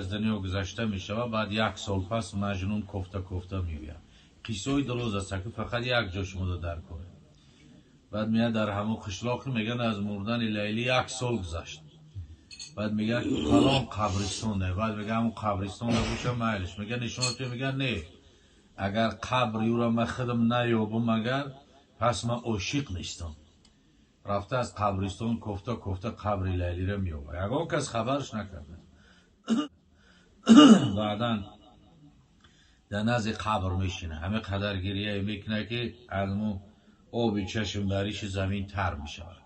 аз дунё гузашта мешавад, баъд як сол пас Маҷнун кофта кофта меояд. Қиссаҳои дароз аст, ки фақат як ҷо шумо дар кор. Баъд меяд дар ҳамон қишлоқи, мегӯянд, аз мурдани Лайлӣ як сол гузашт. Баъд мегӯяд, фалон қабристон. Баъд мегӯяд, ҳамон қабристон боша, майлиш. Мегӯяд, нишон те, мегӯяд, не, агар қабри ӯро ман худам наёбам, агар пас ман ошиқ нестам. Рафта аз қабристон кофта кофта қабри Лайлиро меёбад, ягон кас хабарш накарда. Баъдан дар назди қабр мешина, ҳамин қадар гирия мекунад, ки аз мо оби чашм бариши замин тар мешавад.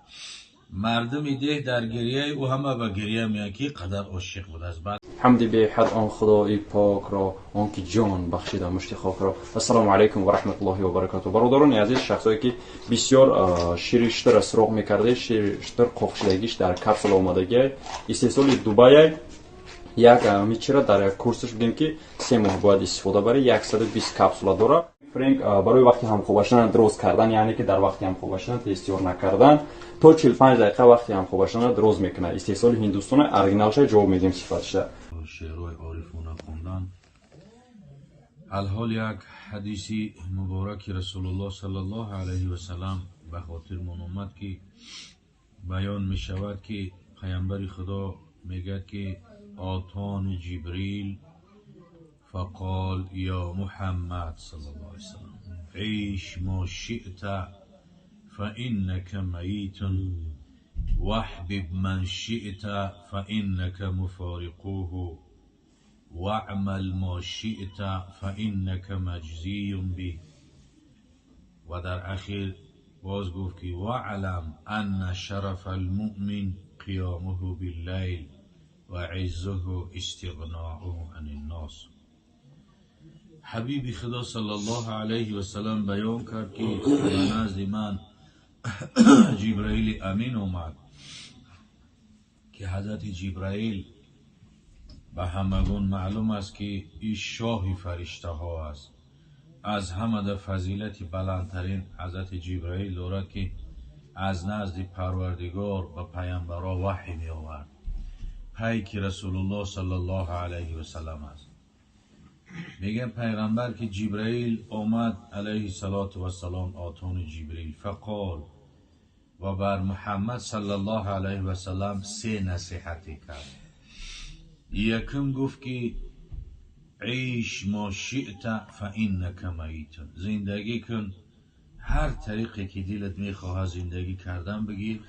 Мардуми деҳ дар гирияи ӯ ҳама ба гирия меянд, ки қадар ошиқ будааст. Баъд ҳамди беҳад он Худои покро, он ки ҷон бахшида мушти хокро. Ассалому алайкум ва раҳматуллоҳи ва баракату. Бародарони азиз, шахсое ки бисёр шири шутурро суроғ мекардед, шири шутур қоқшидагиш дар капсула омадагиай, истеҳсоли Дубайай. Як мичира дар як курсаш бигем, ки 3 моҳ бояд истифода барӣ, 120 капсула дорад. Френк барои вақти ҳамхобашидан дроз кардан, яъне ки дар вақти ҳамхобашидан тезтиёр накардан, то 45 дақиқа вақти ҳамхобашидан дроз мекунад. Истеҳсоли Ҳиндустона, оригиналша ҷавоб медиҳем сифатша. Шеърҳои орифона хондан. Алҳол як ҳадиси мубораки Расулуллоҳ саллаллоҳу алайҳи васалам ба хотирмон омад, ки баён мешавад, ки Паямбари Худо мегӯяд, ки أتاني جبريل فقال يا محمد صلى الله عليه وسلم عش ما شئت فإنك ميت واحبب من شئت فإنك مفارقوه واعمل ما شئت فإنك مجزي به. و در اخیر باز گفت که واعلم أن شرف المؤمن قيامه بالليل وعزه استغناؤه عن الناس. Ҳабиби Худо саллаллоҳу алайҳи васалам баён кард, ки ба назди ман Ҷибраили Амин омад, ки ҳазрати Ҷибраил ба ҳамагон маълум аст, ки ин шоҳи фариштаҳо аст. Аз ҳамада фазилати баландтарин ҳазрати Ҷибраил дорад, ки аз назди Парвардигор ба паямбаро ваҳй меовард, пайки Расулуллоҳ саллаллоҳу алайҳи васалам аст. Мегӯяд пайғамбар, ки Ҷибраил омад алайҳи салоту вассалом, أتاني جبريل فقال, ва бар Муҳаммад саллаллоҳу алайҳи васалам се насиҳате кард. Якум гуфт, ки عش ما شئت فإنك ميت, зиндагӣ кун, ҳар тариқе ки дилат мехоҳад зиндагӣ кардан бигир,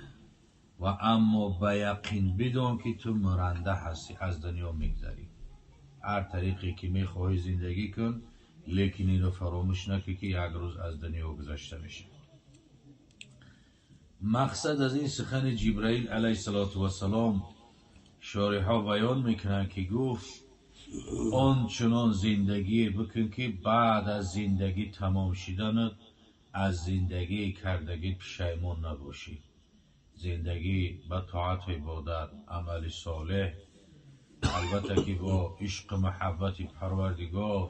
ва аммо ба яқин бидон, ки ту муранда ҳастӣ, аз дунё мегзарӣ. Ҳар тариқе ки мехоҳӣ зиндагӣ кун, лекин инро фаромӯш накун, ки як рӯз аз дунё гузашта мешавад. Мақсад аз ин сухани Ҷибраил алайҳиссалоту вассалом, шориҳҳо баён мекунанд, ки гуфт: он чунон зиндагие бикун, ки баъд аз зиндагӣ тамом шиданат аз зиндагии кардагӣ пушаймон набошӣ. Зиндагӣ ба тоату ибодат, амали солеҳ, албатта ки бо ишқу муҳаббати Парвардигор,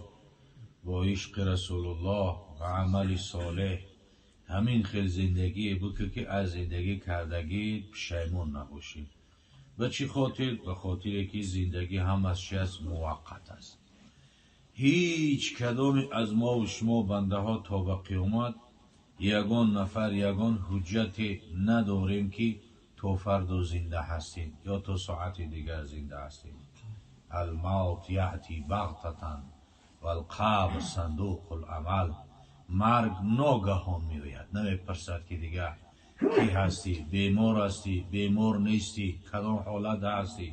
бо ишқи Расулуллоҳ ва амали солеҳ, ҳамин хел зиндагие бикун, ки аз зиндагӣ кардагӣ пушаймон набошӣ. Ба чӣ хотир? Ба хотире ки зиндагӣ ҳамаш чи аст? Муваққат аст. Ҳеҷ кадоме аз мову шумо бандаҳо то ба қиёмат ягон нафар ягон ҳуҷҷате надорем, ки то фардо зинда ҳастем ё то соати дигар зинда ҳастем. الموت يأتي بغتة والقبر صندوق الأمل. Марг ногаҳон меояд, намепурсад, ки дигар кӣ ҳастӣ, бемор ҳастӣ, бемор нестӣ, кадом ҳолат ҳастӣ,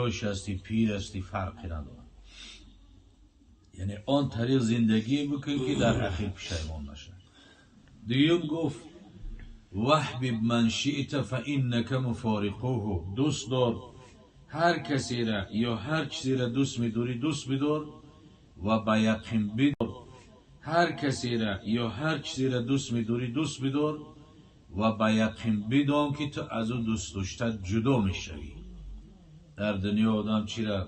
ёш ҳастӣ, пир ҳастӣ, фарқе надорад. Яъне он тариқ зиндагӣ бикун, ки дар ахир пушаймон нашавӣ. Дуюм гуфт: واحبب من شئت فإنك مفارقه. Дӯст дор ҳар касера ё ҳар чизеро дӯст медорӣ, дӯст бидор ва ба яқин бидор. Ҳар касера ё ҳар чизеро дӯст медорӣ, дӯст бидор ва ба яқин бидон, ки ту аз ӯ дӯст доштат ҷудо мешавӣ. Дар дунё одам чира,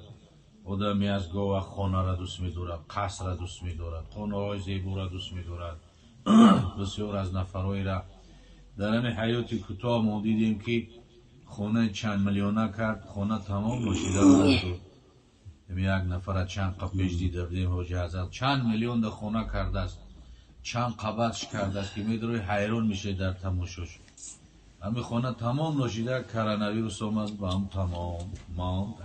одаме аз гова хонара дӯст медорад, қасра дӯст медорад, хонаҳои зебора дӯст медорад. Бисёр аз нафарҳоеро дар ҳамин ҳаёти кӯтоҳ мо дидем, ки хонаи чанд миллиона кард, хона тамом бошида. Як нафара чанд қа пеш дида будем, ҳоҷи Ҳазрат чанд миллион да хона кардааст, чанд қабатш кардааст, ки медарои ҳайрон мешавӣ дар тамошош. Ҳамин хона тамом ношида, коронавирус омад, ба ҳам тамом монд.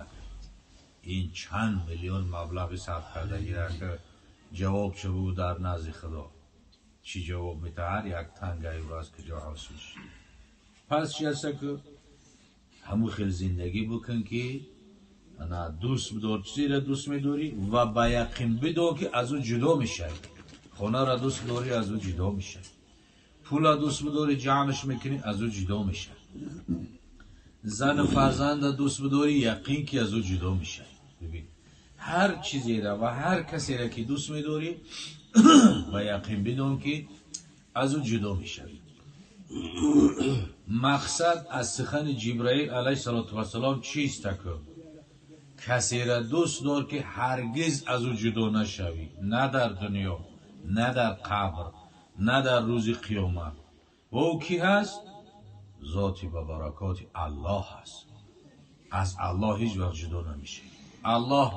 Ин чанд миллион маблағи сарф кардагира ки ҷавоб чӣ буд дар назди Худо? Чӣ ҷавоб медиҳад? Ҳар як тангаи ӯ аз куҷо ҳосил шуд? Пас чи аста ки ҳамун хел зиндагӣ бикун, ки ана дӯст бидор чизеро дӯст медорӣ ва ба яқин бидон, ки аз ӯ ҷудо мешавӣ. Хонаро дӯст дорӣ, аз ӯ ҷудо мешавӣ. Пула дӯст бидорӣ, ҷамъш мекунӣ, аз ӯ ҷудо мешавӣ. Зану фарзанда дӯст бидорӣ, яқин ки аз ӯ ҷудо мешавӣ. Бибин, ҳар чизеро ва ҳар касеро ки дӯст медорӣ, ба яқин бидон, ки аз ӯ ҷудо мешавӣ. Мақсад аз сухани Ҷибраил алайҳиссалоту вассалом чист? Таку касеро дӯст дор, ки ҳаргиз аз ӯ ҷудо нашавӣ, на дар дунё, на дар қабр, на дар рӯзи қиёмат. Ва ӯ кӣ ҳаст? Зоти ба баракоти Аллоҳ ҳаст. Аз Аллоҳ ҳеҷ вақт ҷудо намешавӣ. Аллоҳ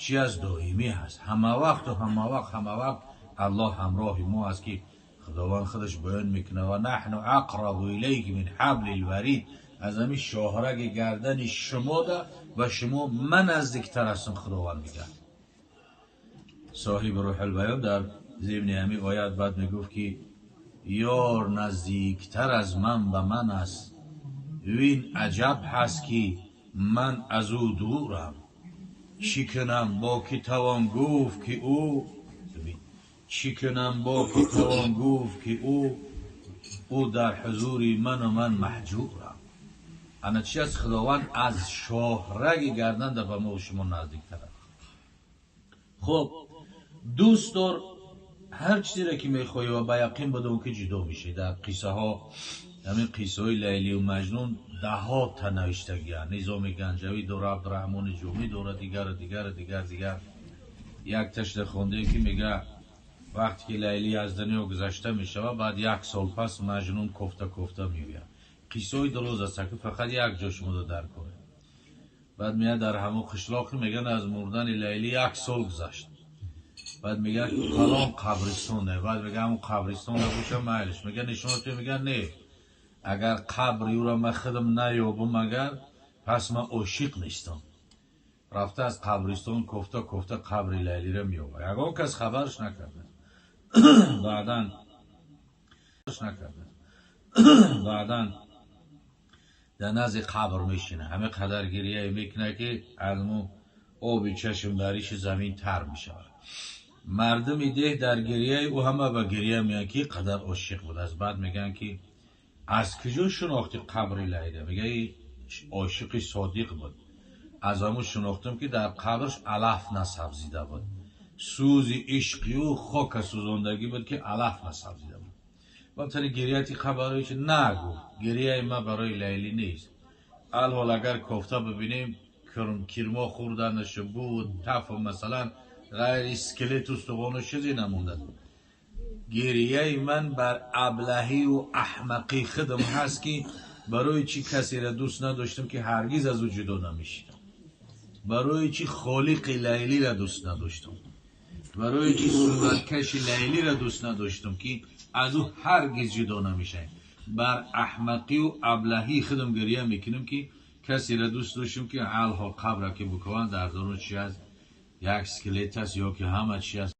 чи аст? Доимӣ ҳаст, ҳама вақту ҳама вақт, ҳама вақт Аллоҳ ҳамроҳи мо аст, ки Худованд худаш баён мекунад: ва наҳну ақрабу илайки мин ҳабли лварид. Аз ҳамин шоҳраги гардани шумода ба шумо ман наздиктар ҳастам, Худованд мегӯяд. Соҳиби Рӯҳулбаён дар зимни ҳамин оят баъд мегуфт, ки ёр наздиктар аз ман ба ман аст, вин аҷаб ҳаст, ки ман аз ӯ дурам. Чӣ кунам, бо ки тавон гуфт, ки ӯ, чӣ кунам, бо ки тавон гуфт, ки ӯ дар ҳузури ману ман маҳҷурам. Ана чи аст? Худованд аз шоҳраги гарданда ба мо шумо наздиктар аст. Хуб, дӯст дор ҳар чизеро ки мехоҳӣ ва ба яқин бидон, ки ҷудо мешавӣ. Дар қиссаҳо, ҳамин қиссаҳои Лайлию Маҷнун даҳҳо та навиштагианд. Низоми Ганҷавӣ дора, Абдураҳмони Ҷомӣ дора, дигару дигару дигар дигар. Як ташда хондем, ки мега вақте ки Лайлӣ аз дунё гузашта мешавад, баъд як сол пас Маҷнун кофта кофта меояд. Қиссаҳои дароз аст, ки фақат як ҷо шумода дар коред. Баъд меяд дар ҳамон қишлоқи, мегӯянд, аз мурдани Лайлӣ як сол гузашт. Баъд мегӯяд, фалон қабристон. Баъд мегӯяд, ҳамон қабристон боша, майлиш. Мегӯяд, нишонато. Мегӯяд, не, агар қабри ӯро ман худам наёбам, агар пас ман ошиқ нестам. Рафта аз қабристон кофта кофта қабри Лайлиро меёбад. Ягон кас хабарш накарда. Баъдан накарда, баъдан дар назди қабр мешина, ҳамин қадар гирия мекунад, ки аз мо оби чашм дариши замин тар мешавад. Мардуми деҳ дар гирияи ӯ ҳама ба гирия меянд, ки қадар ошиқ будааст. Баъд мегӯянд, ки аз куҷо шинохти қабри Лайла? Мега, ошиқи содиқ буд, аз ҳамун шинохтам, ки дар қабрш алаф насабзида буд. Сӯзи ишқи ӯ хока сӯзондагӣ буд, ки алаф насабзида буд. Баъд гирияти қа барои чи? Нагуфт, гирияи ма барои Лайлӣ нест. Алҳол агар кофта бибинем, кирмо хӯрданашу буд, тафу, масалан, ғайри скелету устухону чизе намонда. Гирияи ман бар аблаҳию аҳмақии худам ҳаст, ки барои чӣ касеро дӯст надоштам, ки ҳаргиз аз ӯ ҷудо намешидам? Барои чӣ холиқи Лайлиро дӯст надоштам? Барои чӣ сураткаши Лайлиро дӯст надоштам, ки аз ӯ ҳаргиз ҷудо намешавем? Бар аҳмақию аблаҳии худам гирия мекунам, ки касеро дӯст доштам, ки алҳол қабра ки бикунанд, дар дарун чи аст? Як скелет аст ё ки ҳама чи аст?